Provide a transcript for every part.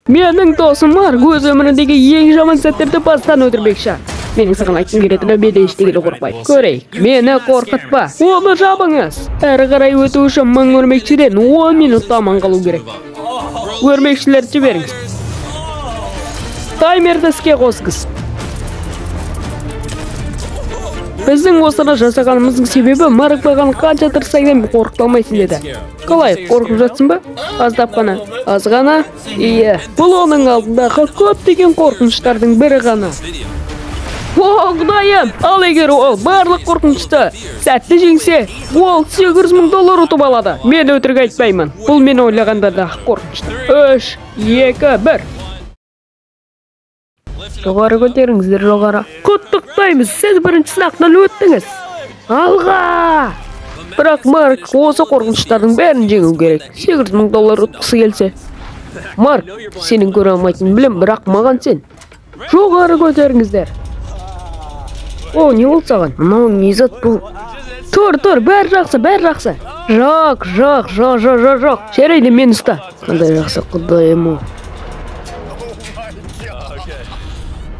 Менің досым Марк өз өміріндегі ең жаман сәттерді бастан өтірмекші. Менің саған айтқым келетіні, мен ештеңеден қорықпаймын. Көрейік, мені қорқытпа. Оны жабыңыз. Әрі қарай өту үшін 1000 өрмекшіден 10 минутта аман қалу керек. Өрмекшілерді жіберіңіз. Таймерді іске қосыңыз. Біздің осыны жасағанымыздың себебі Марк маған қанша тырыссаң да қорқыта алмайсың деді. Қалай, қорқып жатсың ба? Аздап қана. Аз ғана? Иә. Бұл оның алдындағы көптеген қорқыныштардың бірі ғана. О, Құдайым! Ал егер ол барлық қорқынышты сәтті жеңсе, ол 800 мың доллар ұтып алады. Мен өтірік айтпаймын. Бұл мен ойлағанда да қорқынышты. 3, 2, 1. Жоғары көтеріңіздер, жоғары. Құттықтаймыз, сіз бірінші сынақтан өттіңіз. Алға! Бірақ Марк осы қорқыныштардың бәрін жеңу керек. 800 мың доллар ұтқысы келсе. Марк, сенің көре алмайтынын білем, бірақ маған сен. Жоғары көтеріңіздер. О, не болды саған? Мынау не зат бұл? Тұр, тұр, бәрі жақсы, бәрі жақсы. Жоқ, жоқ, жоқ, жоқ, жоқ, жоқ. Жарайды, мен ұста. Қандай жақсы, Құдайым-ау.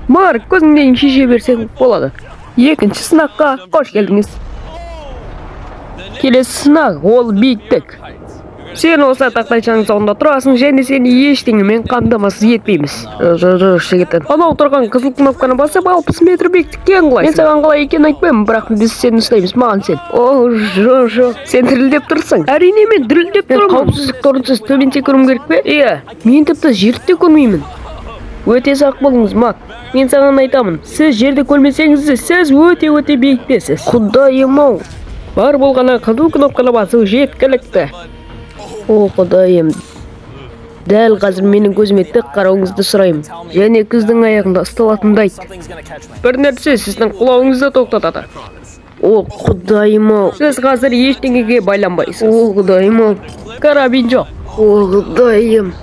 Марк, көзіңнен шеше берсең болады. Екінші сынаққа қош келдіңіз. Келесі сынақ ол биіктік. Сен осы тақтайшаның соңында тұрасың және сені ештеңемен қамтамасыз етпейміз. Жоқ, жігіт. Анау тұрған қызыл кнопканы басып 60 метр биіктіктен құлайсың. Мен саған қалай екенін айтпаймын, бірақ біз сені ұстаймыз, маған сен. О, жоқ, жоқ. Сен дірілдеп тұрсың. Әрине, мен дірілдеп тұрмын. Қауіпсіздік торынсыз төмен секіруім керек пе? Иә. Мен тіпті жерді де көрмеймін. Өте сақ болыңыз, Мак. Мен саған айтамын, сіз жерді көрмесеңіз де, сіз өте-өте биіктесіз. Құдайым-ау. Бар болғаны қызыл кнопканы басу жеткілікті. О, Құдайым. Дәл қазір менің көзіме тік қарауыңызды сұраймын. Және күздің аяғында ұсталатынымды айт. Бір нәрсе сіздің құлауыңызды тоқтатады. О, Құдайым-ау. Сіз қазір ештеңеге байланбайсыз. О, Құдайым-ау. Карабин жоқ. О, Құдайым.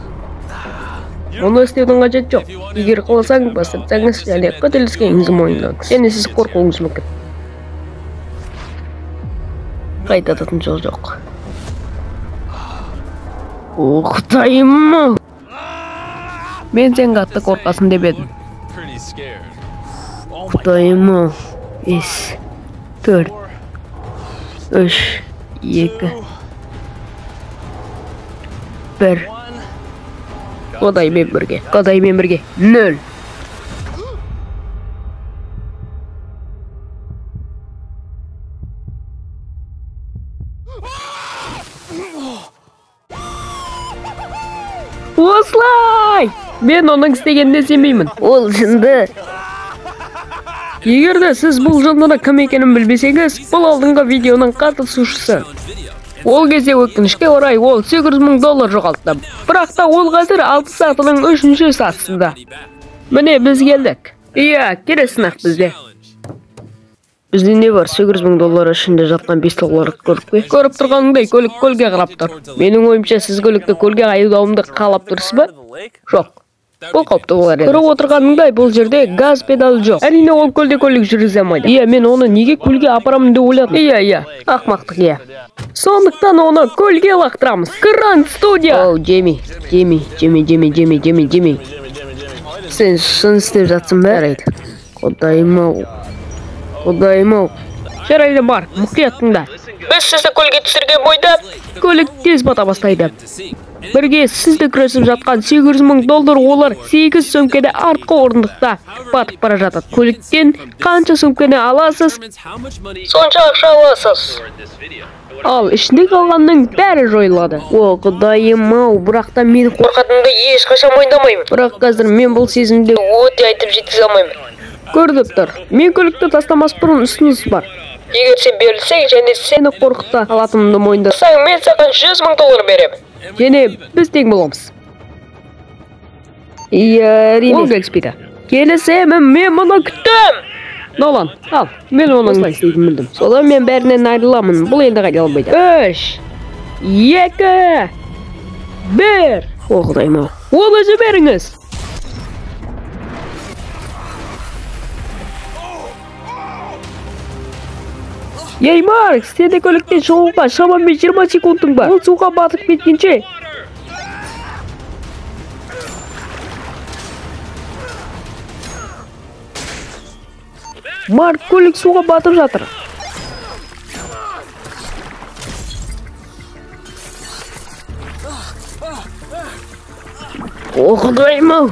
Мұны істеудің қажеті жоқ. Егер қаласаң, бастырсаңыз және қателескеніңізді мойындаңыз. Және сіз қорқуыңыз мүмкін. Қайтатын жол жоқ. О, Құдайым-ау. Мен сен қатты қорқасың деп едім. Құдайым-ау. 5, 4, 3, 2, 1. Құдаймен бірге, Құдаймен бірге. 0. Осылай! Мен оның істегеніне сенбеймін. Ол жынды. Егер де сіз бұл жындының кім екенін білмесеңіз, бұл алдыңғы видеоның қатысушысы. Ол кезде өкінішке орай ол 800 мың доллар жоғалтты. Бірақ та ол қазір 6 сатының 3-ші сатысында. Міне біз келдік. Иә, келесі сынақ бізде. Бізде не бар? 800 мың доллар ішінде жатқан 5 долларлық көлік пе? Көріп тұрғаныңдай көлік көлге қарап тұр. Менің ойымша сіз көлікті көлге айдауымды қалап тұрсыз ба? Жоқ. Бұл қауіпті болар еді. Көріп отырғаныңдай бұл жерде газ педалі жоқ. Әрине ол көлде көлік жүргізе алмайды. Иә, мен оны неге көлге апарамын деп ойладым. Иә, иә, ақмақтық, иә. Сондықтан оны көлге лақтырамыз. Гранд студия. Оу, Джейми, Джейми, Джейми, Джейми, Джейми, Джейми, Джейми. Сен шын істеп жатсың ба? Жарайды. Құдайым-ау. Құдайым-ау. Жарайды, Марк, мұқият тыңда. Біз сізді көлге түсірген бойда көлік тез бата бастайды. Бірге сізді күресіп жатқан 800 мың доллар олар 8 сөмкені артқы орындықта батып бара жатады. Көліктен қанша сөмкені аласыз, сонша ақша аласыз. Ал ішінде қалғанның бәрі жойылады. О, Құдайым-ау, бірақ та мен қорқатынымды ешқашан мойындамаймын. Бірақ қазір мен бұл сезімді өте айтып жеткізе алмаймын. Көрініп тұр. Мен көлікті тастамас бұрын ұсыныс бар. Егер сен берілсең және сені қорқыта алатынымды мойындасаң, мен саған 100 мың доллар беремін. Және біз тең боламыз. Иә, әрине. Ол келіспейді. Келісемін, мен мұны күттім. Нолан, ал, мен оның осылай істейтінін білдім. Содан мен бәрінен айырыламын. Бұл енді қайталанбайды. 3, 2, 1. О, Құдайым-ау. Оны жіберіңіз. Ей, Марк, сені көліктен шығуға шамамен 20 секундың бар. Ол суға батып кеткенше. Марк, көлік суға батып жатыр. О, құдайым-ау!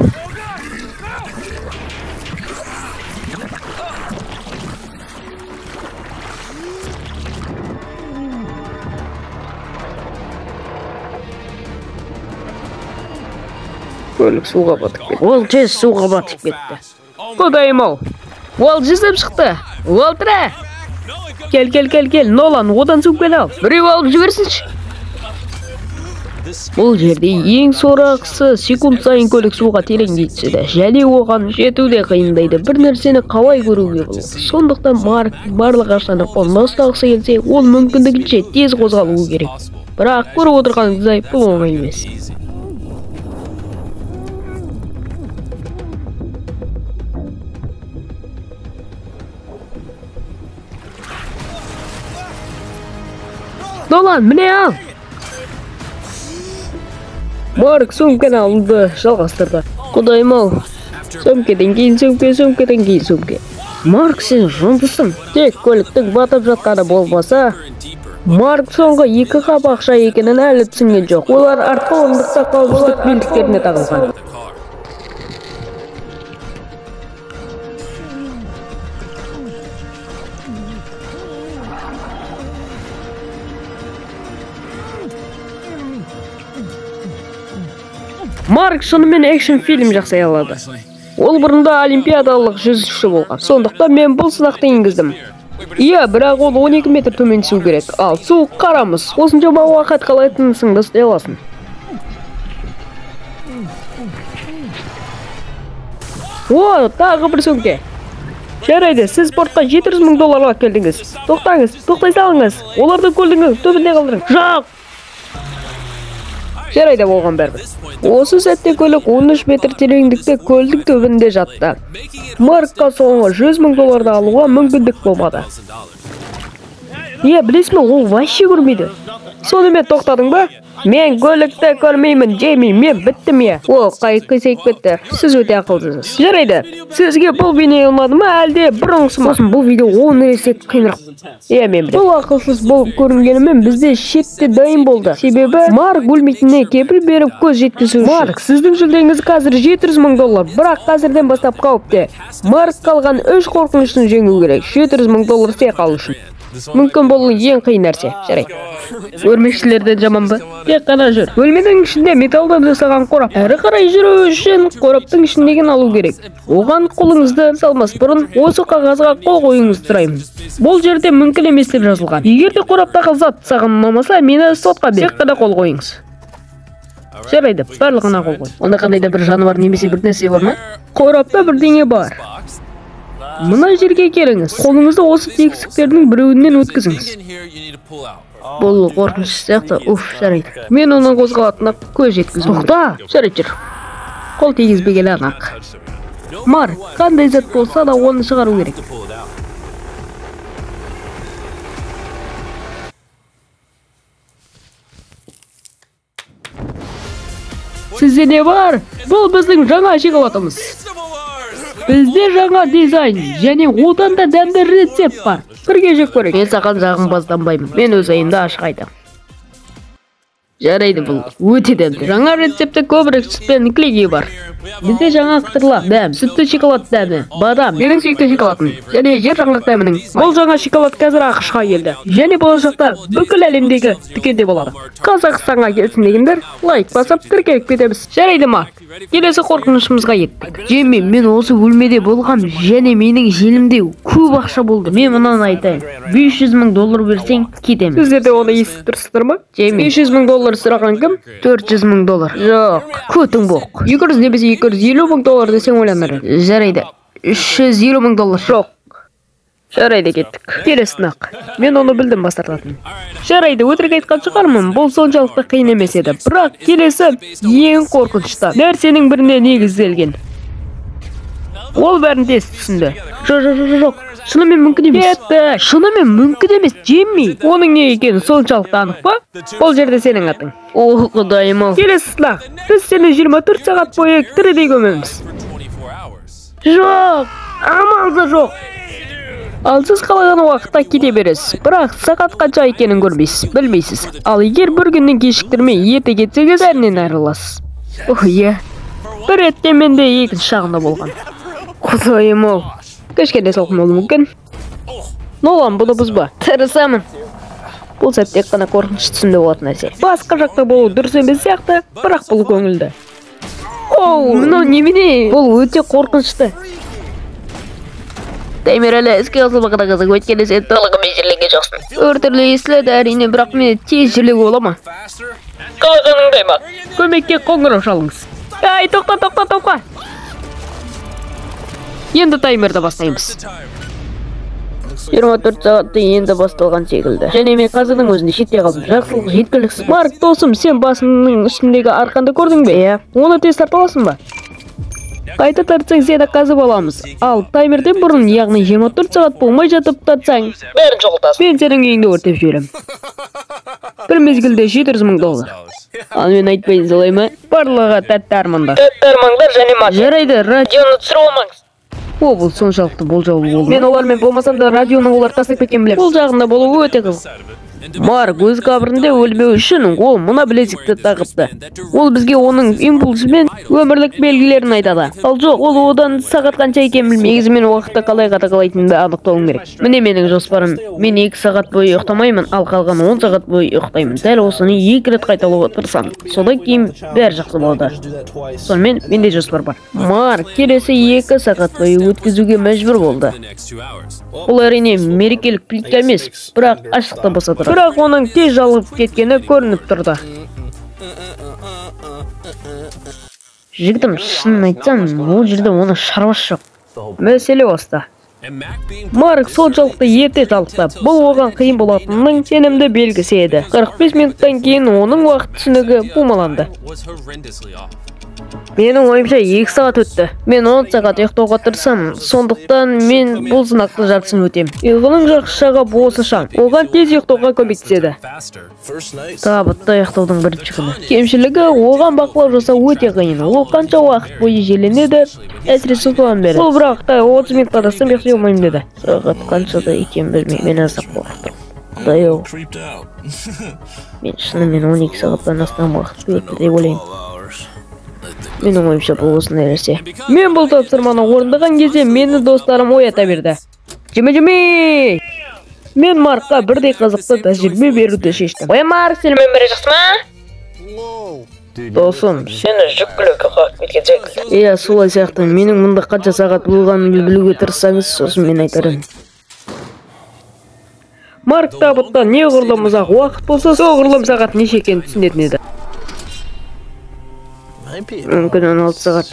Көлік суға батып кетті. Ол тез суға батып кетті. Құдайым-ау! Ол жүзіп шықты. Ол тірі. Кел, кел, кел, кел. Нолан, одан сөмкені ал. Біреу алып жіберсінші. Бұл жерде ең сорақысы секунд сайын көлік суға тереңдей түседі. Және оған жету де қиындайды. Бір нәрсені қалай көруге болады. Сондықтан Марк барлық ақшаны қолына ұстағысы келсе, ол мүмкіндігінше тез қозғалуы керек. Бірақ көріп отырғаныңыздай, бұл оңай емес. Нолан, міне ал! Марк сөмкені алуды жалғастырды. Құдайым-ау, сөмкеден кейін сөмке, сөмкеден кейін сөмке. Марк, сен жындысың. Тек көліктің батып жатқаны болмаса, Марк соңғы 2 қап ақша екенін әлі түсінген жоқ. Олар артқы орындықта қауіпсіздік белдіктеріне тағылған. Марк шынымен экшн фильм жасай алады. Ол бұрында олимпиадалық жүзуші болған. Сондықтан мен бұл сынақты енгіздім. Иә, бірақ ол 12 метр төмен түсу керек. Ал су қарамыз. Осыншама уақыт қалай тынысыңды ұстай аласың? О, тағы бір сөмке. Жарайды, сіз портқа 700 мың долларға келдіңіз. Тоқтаңыз, тоқтай салыңыз. Оларды көлдің түбінде қалдырың. Жоқ! Жарайды, болған бәрібір. Осы сәтте көлік 13 метр тереңдікте көлдің түбінде жатты. Маркқа соңғы 100 мың долларды алуға мүмкіндік болмады. Иә, білесің бе, ол вообще көрмейді. Сонымен тоқтадың ба? Мен көлікті көрмеймін, Джейми, мен біттім иә. О, қайық қисайып кетті. Сіз өте ақылдысыз. Жарайды, сізге бұл бейне ұнады ма, әлде бұрынғысы ма? Сосын бұл видео 10 есе қиынырақ. Иә, мен білемін. Бұл ақылсыз болып көрінгенімен бізде шетте дайын болды. Себебі Марк өлмейтініне кепіл беріп көз жеткізу үшін. Марк, сіздің жүлдеңіз қазір 700 мың доллар, бірақ қазірден бастап қауіпте. Марк қалған 3 қорқынышын жеңу керек. 700 мың доллар сыйақы алу үшін. Мүмкін бұл ең қиын нәрсе. Жарайды. Өрмекшілерден жаман ба? Тек қана жүр. Бөлменің ішінде металдан жасалған қорап. Әрі қарай жүру үшін қораптың ішіндегін алу керек. Оған қолыңызды салмас бұрын осы қағазға қол қоюыңызды сұраймын. Бұл жерде мүмкін емес деп жазылған. Егер де қораптағы зат саған ұнамаса, мені сотқа бер. Тек қана қол қойыңыз. Жарайды, барлығына қол қой. Онда қандай да бір жануар немесе бір нәрсе бар ма? Қорапта бірдеңе бар. Мына жерге келіңіз. Қолыңызды осы тесіктердің біреуінен өткізіңіз. Бұл қорқынышты сияқты. Уф, жарайды. Мен оның қозғалатынына көз жеткізу. Тоқта! Жарайды, жүр. Қол тигізбегелі анық. Марк, қандай зат болса да оны шығару керек. Сізде не бар? Бұл біздің жаңа шоколадымыз. Бізде жаңа дизайн және одан да дәмді рецепт бар. Бірге жеп көрейік. Мен саған жағымпазданбаймын. Мен өз ойымды ашық айтамын. Жарайды, бұл өте дәмді. Жаңа рецептте көбірек сүт пен кілегей бар. Бізде жаңа қытырлы дәм, сүтті шоколад дәмі, бадам, менің сүйікті шоколадым және жер жаңғақ дәмінің. Бұл жаңа шоколад қазір АҚШ-қа келді. Және болашақта бүкіл әлемдегі дүкенде болады. Қазақстанға келсін дегендер лайк басып тіркеліп кетеміз. Жарайды ма? Келесі қорқынышымызға кеттік. Джейми, мен осы бөлмеде болғам және менің желімде көп ақша болды. Мен мынаны айтайын. 500 мың доллар берсең, кетемін. Сіздер де оны естіп тұрсыздар ма? Джейми, 500 мың доллар сұраған кім? 400 мың доллар. Жоқ, көтің боқ. 200 немесе 250 мың доллар десең ойланар. Жарайды. 350 мың доллар. Жоқ. Жарайды, кеттік. Келесі сынақ. Мен оны білдім бас тартатынын. Жарайды, өтірік айтқан шығармын, бұл соншалықты қиын емес еді. Бірақ келесі ең қорқынышты нәрсенің біріне негізделген. Ол бәрін тез түсінді. Жоқ, жоқ, жоқ, жоқ. Шынымен мүмкін емес. Кетті. Шынымен мүмкін емес, Джимми. Оның не екені соншалықты анық па? Бұл жерде сенің атың. О, құдайым-ау. Келесі сынақ. Біз сені 24 сағат бойы тірідей көмеміз. Жоқ, амал да жоқ. Ал сіз қалаған уақытта кете бересіз, бірақ сағат қанша екенін көрмейсіз, білмейсіз. Ал егер бір күннен кешіктірмей ерте кетсеңіз, бәрінен айырыласыз. Ох, иә. Бір ретте менде екінші жағында болған. Құдайым ау. Кішкене салқын болуы мүмкін. Нолан, бұны бұзба. Тырысамын. Бұл сәт тек қана қорқыныш түсінде болатын нәрсе. Басқа жақта болу дұрыс емес сияқты, бірақ бұл көңілді. Оу, мынау немене? Бұл өте қорқынышты. Таймер әлі іске қосылмағаны қызық, өйткені сен толығымен жерленген жоқсың. Әртүрлі естіледі әрине, бірақ мені тез жерлеуге бола ма? Қалағаныңдай ма? Көмекке қоңырау шалыңыз. Ай, тоқта, тоқта, тоқта. Енді таймерді бастаймыз. 24 сағатты енді басталған секілді. Және мен қазірдің өзінде шетте қалдым. Жақсылық жеткіліксіз. Марк, досым, сен басының үстіндегі арқанды көрдің бе? Иә. Оны тез тарта аласың ба? Қайта тартсаң, сені қазып аламыз. Ал таймерден бұрын, яғни 24 сағат болмай жатып тартсаң, бәрін жоғалтасың. Мен сенің үйіңді өртеп жіберемін. Бір мезгілде 700 мың доллар. Ал мен айтпайын солай ма? Барлығы тәтті армандар. Тәтті армандар және мафия. Жарайды, радионы түсіріп алмаңыз. О, бұл соншалықты болжаулы болды. Мен олармен болмасам да радионы олар тастап кеткенін білемін. Бұл жағында болуы өте қызық. Марк өз қабірінде өлмеу үшін ол мына білезікті тағыпты. Ол бізге оның импульсы мен өмірлік белгілерін айтады. Ал жоқ, ол одан сағат қанша екенін білмейді. Негізі мен уақытты қалай қадағалайтынымды анықтауым керек. Міне менің жоспарым. Мен 2 сағат бойы ұйықтамаймын, ал қалған 10 сағат бойы ұйықтаймын. Дәл осыны 2 рет қайталауға тырысамын. Содан кейін бәрі жақсы болады. Сонымен менде жоспар бар. Марк келесі 2 сағат бойы өткізуге мәжбүр болды. Бұл әрине мерекелік плитка емес, бірақ аштықтан босатырады. Бірақ оның тез жалығып кеткені көрініп тұрды. Жігітім, шынын айтсам, ол жерде оның шаруасы жоқ. Мәселе осында. Марк соншалықты ерте жалықты. Бұл оған қиын болатынының сенімді белгісі еді. 45 минуттан кейін оның уақыт түсінігі бумаланды. Менің ойымша 2 сағат өтті. Мен 10 сағат ұйықтауға тырысамын, сондықтан мен бұл сынақты жартысын өтем. Ұйқының жақсы жағы осы шаң. Оған тез ұйықтауға көмектеседі. Табытта ұйықтаудың бірінші күні. Кемшілігі оған бақылау жасау өте қиын. Ол қанша уақыт бойы желенеді, әсіресе содан бері. Ол бірақ та 30 минутқа тастам ұйықтай алмаймын деді. Сағат қаншада екенін білмей, мен аздап қорықтым. Құдай ау. Мен шынымен 12 сағаттан астам уақыт өтті деп ойлаймын. Менің ойымша бұл осындай нәрсе. Мен бұл тапсырманы орындаған кезде мені достарым оята берді. Жеме-жеме! Мен Маркқа бірдей қызықты тәжірибе беруді шештім. Ой, Марк, сенімен бәрі жақсы ма? Досым, сені жүк көлікке қағып кеткен секілді. Иә, солай сияқты. Менің мұнда қанша сағат болғанымды білуге тырыссаңыз, сосын мен айтарым. Марк табытта неғұрлым ұзақ уақыт болса, соғұрлым сағат неше екенін түсінетін еді. Мүмкін 16 сағат.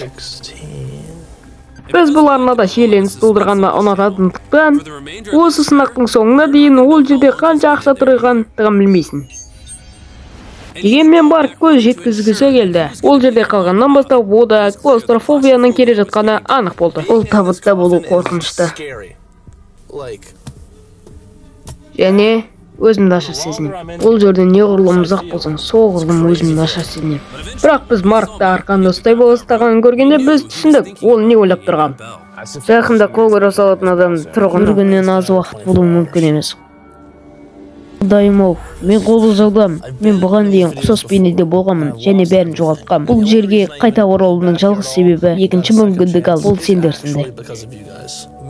Біз бұл арнада шиеленіс тудырғанды ұнататындықтан, осы сынақтың соңына дейін ол жерде қанша ақша тұрғандығын білмейсің. Дегенмен Марк көз жеткізгісі келді. Ол жерде қалғаннан бастап ода клаустрофобияның келе жатқаны анық болды. Ол табытта болу қорқынышты. Және өзімді нашар сезінемін. Ол жерде неғұрлым ұзақ болсаң, соғұрлым өзімді нашар сезінемін. Бірақ біз Маркты арқанды ұстай бастағанын көргенде біз түсіндік, ол не ойлап тұрғанын. Жақында қоңырау салатын адам тұрғын бір күннен аз уақыт болуы мүмкін емес. Құдайым ау, мен қобалжудамын. Мен бұған дейін ұқсас бейнеде болғанмын және бәрін жоғалтқанмын. Бұл жерге қайта оралуымның жалғыз себебі екінші мүмкіндік алу. Бұл сендерсіңдер.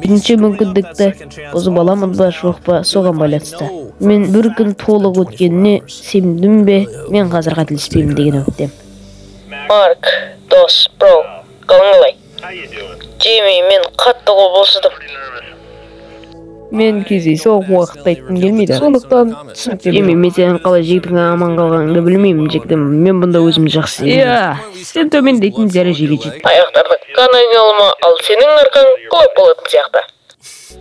Бірінші мүмкіндікті бұзып аламын ба, жоқ па, соған байланысты. Мен бір күн толық өткеніне сендім бе, мен қазір қателеспеймін деген үміттемін. Марк, дос, бро, қалың қалай? Джейми, мен қатты қобалжыдым. Мен кездейсоқ уақытты айтқым келмейді. Сондықтан түсініктеме. Джейми, мен сенің қалай жігіттің аман қалғаныңды білмеймін, жігітім. Мен бұнда өзімді жақсы сезінемін. Иә, сен төмендейтін дәрежеге жеттің. Аяқтардың қан айналымы, ал сенің арқаң құлап болатын сияқты.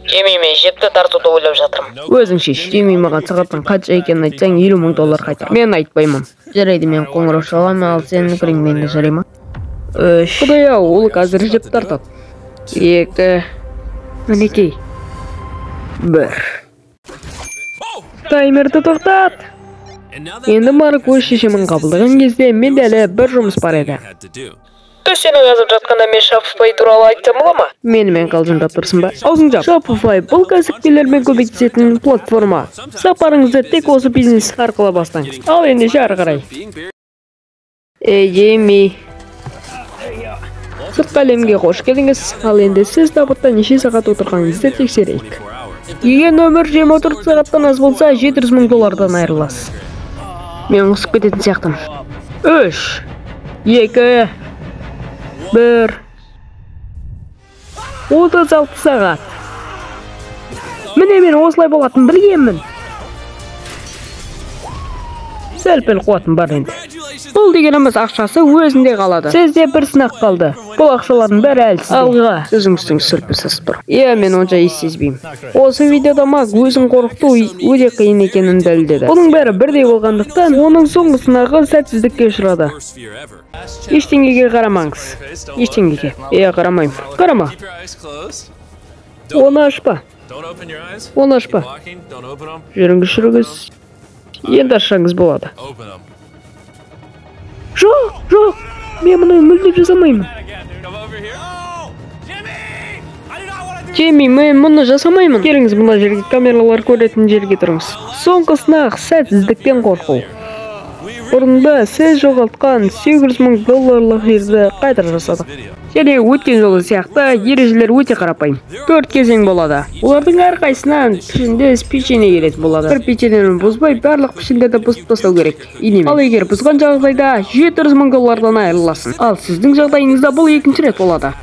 Джейми, мен жіпті тартуды ойлап жатырмын. Өзің шеш. Джейми, маған сағаттың қанша екенін айтсаң, 50 мың доллар қайтар. Мен айтпаймын. Жарайды, мен қоңырау шаламын, ал сен күреңменді, жарай ма? 3. Құдай ау, ол қазір жіп тартады. 2. Мінекей. 1. Таймерді тоқтат. Енді Марк өз шешімін қабылдаған кезде менде әлі бір жұмыс бар еді. Біз сені жазып жатқанда мен Shopify туралы айтсам бола ма? Менімен қалжыңдап тұрсың ба? Аузың жап. Shopify бұл кәсіпкерлермен көмектесетін платформа. Сапарыңызды тек осы бизнес арқылы бастаңыз. Ал ендеше ары қарай. Эй, Джейми. Сыртқы әлемге қош келдіңіз. Ал енді сіз табытта неше сағат отырғаныңызды тексерейік. Егер нөмір 24 сағаттан аз болса, 700 мың доллардан айырыласыз. Мен құсып кететін сияқтымын. 3, 2, 1, 36 сағат. Міне мен осылай болатын білгенмін. Сәл-пәл қуатым бар енді. Бұл дегеніміз ақшасы өзінде қалады. Сізде бір сынақ қалды. Бұл ақшалардың бәрі әлсіз. Алға. Сіздің үстіңіз сәл-пәл сасып тұр. Иә, мен онша ес сезбеймін. Осы видеода Мак өзін қорқыту өте қиын екенін дәлелдеді. Бұның бәрі бірдей болғандықтан, оның соңғы сынағы сәтсіздікке ұшырады. Ештеңеге қарамаңыз. Ештеңеге. Иә, қарамаймын. Қарама. Оны ашпа. Оны ашпа. Жүріңіз, жүріңіз. Енді ашсаңыз болады. Жоқ, жоқ, мен мұны мүлдем жасамаймын. Джейми, мен мұны жасамаймын. Келіңіз мына жерге, камералар көретін жерге тұрыңыз. Соңғы сынақ сәтсіздіктен қорқу. Бұрында сіз жоғалтқан 800 мың долларлық жерді қайта жасадық. Және өткен жолы сияқты ережелер өте қарапайым. 4 кезең болады. Олардың әрқайсысынан пішіндес печенье келетін болады. Бір печеньені бұзбай, барлық пішіндерді бұзып тастау керек. Инемен. Ал егер бұзған жағдайда 700 мың доллардан айырыласың. Ал сіздің жағдайыңызда бұл екінші рет болады.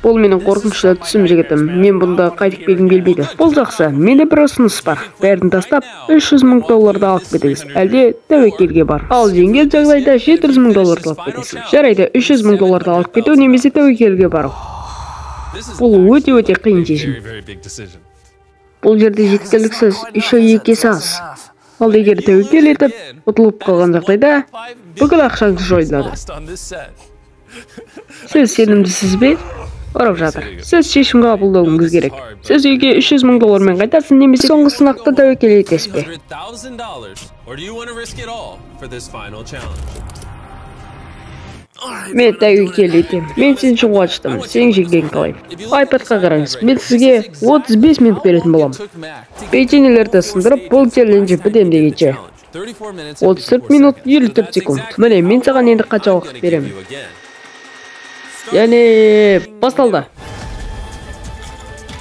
Бұл менің қорқынышты түсім, жігітім. Мен бұнда қайтып келгім келмейді. Бұл жақсы. Менде бір ұсыныс бар. Бәрін тастап 300 мың долларды алып кетіңіз. Әлде тәуекелге бар. Ал жеңген жағдайда 700 мың долларды алып кетесіз. Жарайды, 300 мың долларды алып кету немесе тәуекелге бару. Бұл өте-өте қиын шешім. Бұл жерде жеткіліксіз, еще екі есе аз. Ал егер тәуекел етіп, ұтылып қалған жағдайда бүкіл ақшаңыз жойылады. Сіз сенімдісіз бе? Ұрып жатыр. Сіз шешім қабылдауыңыз керек. Сіз үйге 300 мың доллармен қайтасыз немесе соңғы сынақты тәуекел етесіз бе? Мен тәуекел етемін. Мен сен үшін қуаныштымын. Сенің жеңгенін қалаймын. iPadқа қараңыз. Мен сізге 35 минут беретін боламын. Печеньелерді сындырып, бұл челленджі бітем дегенше. 34 минут 54 секунд. Міне, мен саған енді қанша уақыт беремін. Яғни, басталды.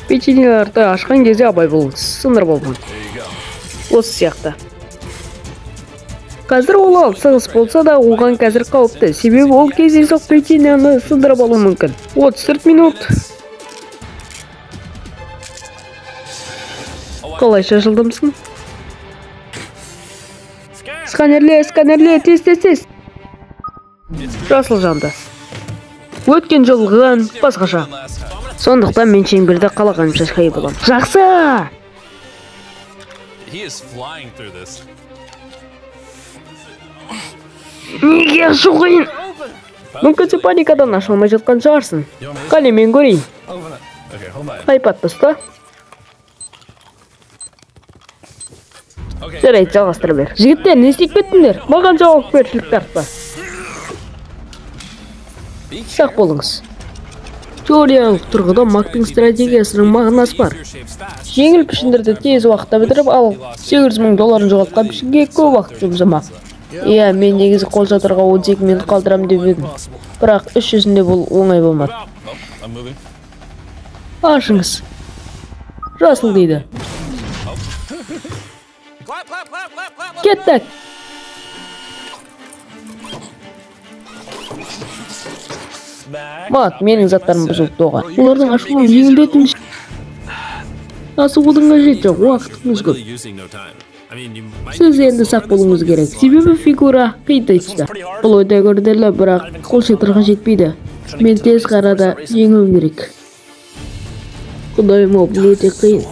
Печеньелерді ашқан кезде абай болыңыз, сындырып алмаңыз. Осы сияқты. Қазір ол алсаңыз болса да, оған қазір қауіпті. Себебі ол кездейсоқ печеньені сындырып алуы мүмкін. 34 минут. Қалайша жылдамсың? Сканерле, сканерле, тез, тез, тез. Жасыл жанды. Өткен жолғыдан басқаша. Сондықтан мен шеңберді қалағанымша шай боламын. Жақсы! Неге ашу қиын? Мүмкін сен паникадан аша алмай жатқан шығарсың. Қане мен көрейін. iPadты ұста. Жарайды, жалғастыра бер. Жігіттер, не істеп кеттіңдер? Маған жауапкершілік тартпа. Сақ болыңыз. Теориялық тұрғыда Мактың стратегиясының мағынасы бар. Жеңіл пішіндерді тез уақытта бітіріп, ал 800 мың долларын жоғалтқан пішінге көп уақыт жұмсамақ. Иә, мен негізі қолшатырға 32 минут қалдырам деп едім. Бірақ іс жүзінде бұл оңай болмады. Ашыңыз. Жасыл дейді. Кеттік. Мак, менің заттарым бұзылып тоға. Олардың ашылуын жеңілдетіңіз. Асығудың қажеті жоқ, уақытыңыз көп. Сіз енді сақ болуыңыз керек. Себебі фигура қиындай түсті. Бұл өте күрделі, бірақ қолшатырға жетпейді. Мен тез арада жеңуім керек. Құдайым-ау, бұл өте қиын.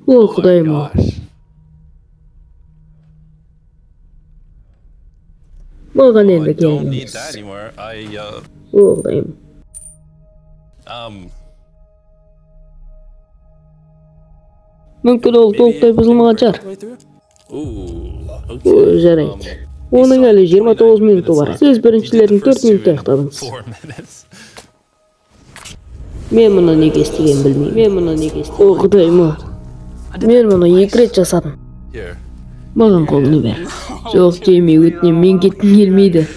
О, құдайым-ау. Маған енді керек емес. О, құдайым. Мүмкін, ол толықтай бұзылмаған шығар. О, жарайды. Оның әлі 29 минуты бар. Сіз біріншілерін 4 минутта аяқтадыңыз. Мен мұны неге істегенін білмеймін. Мен мұны неге істегенін. О, құдайым ау. Мен мұны екі рет жасадым. Маған қолыңды бер. Жоқ, Джейми, өтінемін, мен кеткім келмейді.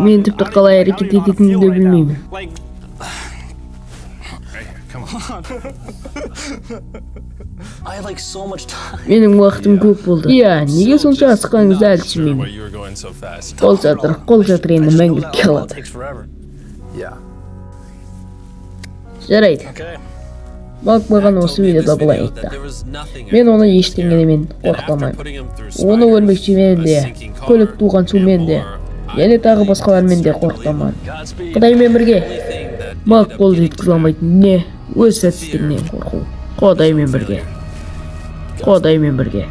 Мен тіпті қалай әрекет ететінімді де білмеймін. Менің уақытым көп болды. Иә, неге сонша асыққаныңызды әлі түсінбеймін. Қол жатыр, қол жатыр, енді мәңгілікке қалады. Жарайды. Марк маған осы видеода былай айтты: «Мен оны ештеңемен қорқытамаймын. Оны өрмекшімен де, көлік туған сумен де, және тағы басқалармен де қорқытаман. Құдаймен бірге». Марк қол жеткізе алмайтын не өз сәтсіздігінен қорқу. Құдаймен бірге. Құдаймен бірге.